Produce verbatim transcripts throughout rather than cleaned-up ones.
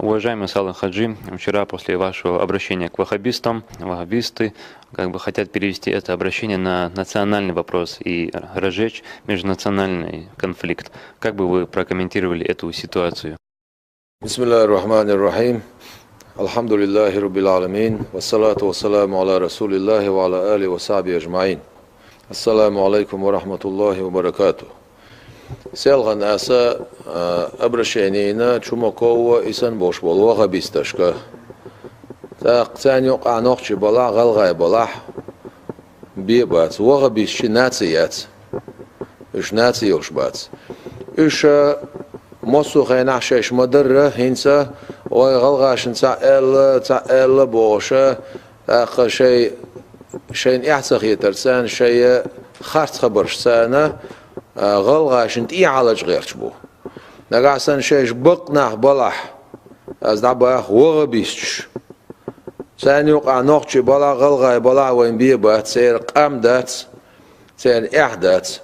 Уважаемый Салах Хаджи, вчера после вашего обращения к ваххабистам, ваххабисты как бы хотят перевести это обращение на национальный вопрос и разжечь межнациональный конфликт. Как бы вы прокомментировали эту ситуацию? بسم الله الرحمن الرحيم. الحمد لله رب العالمين. والصلاة والسلام على رسول الله وعلى آله وصحبه أجمعين. السلام عليكم ورحمة الله وبركاته. Селхан аса обращениена Чумакова исан бош бол ваххабисташка. ТӀаккха царна юкъа нохчи балахь, гӀалгӀай балахь, бе бац. Ваххабисташ наци яц. Уьш наци йолуш бац. Уьш массо а хенахь шайш ма-дарра, хӀинца вай гӀалгӀашна цхьаъ аьлла, цхьаъ аьлла бохуша, тӀаккха шай, шайна эхь ца хетар царна, шайа харц хабарш царна, гӀалгӀашна тӀехьа лачкъа гӀерташ бу. Нагахь санна шайш бакъ нах балахь, ас дӀабаха ваххабисташ. Царна юкъа нохчи балахь, гӀалгӀай балахь вайн бе бац, церан къам дац, церан эхь дац.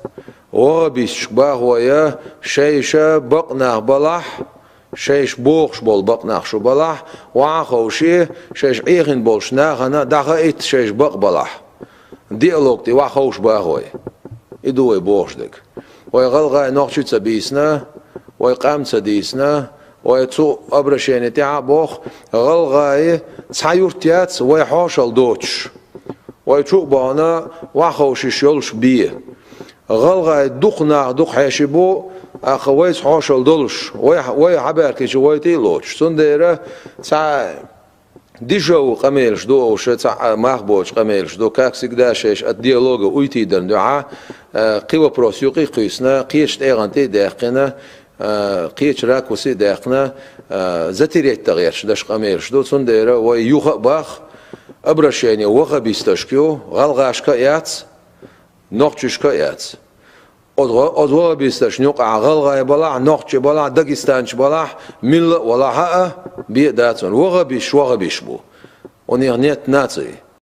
Ваххабисташка баха вай, шайша бакъ нах балахь, шайш бохуш болу бакъ нах шу балахь, охьа а ховше, шайш Ӏехина болчу нахана дӀахаийта шайш бакъ балахь. Диалог тӀе охьа ховша баха вай. И ду вай бохуш дерг. Вай гӀалгӀай нохчи ца бийцина, вай къам ца дийцина, вай цу обращени тӀехь а боху, гӀалгӀай цхьа юрт яц вай хьошалла доцуш. Вай чу а бахана, охьаховшуш йолуш бе. ГӀалгӀай дукха нах дукха хьеший бу, аха вайца хьошалла долуш, вай, вай хьабаьркича вай тӀе а лоцуш. Цундела цхьа дешевый къамелаш ду уьш, цхьа мах боцу къамелаш ду, как всегда, шайш от диалога уйти дарна дуьхьа, кхин вопрос юкъа а кхуьйсина, кхечу тӀегӀан тӀе а даьккхина, кхечу ракурсе а даьккхина, затереть дан гӀерташ деш къамелаш ду. Цундела вай юха а баха, обращение ваххабисташка ю, гӀалгӀашка а яц, нохчашка а яц. Оцу гӀа-, оцу ваххабисташна юкъахь гӀалгӀай балахь, нохчи балахь, дагестанчи балахь, милла а валахь а, бе а дац вайн. Ваххабисташ ваххабисташ бу. У них нет нации.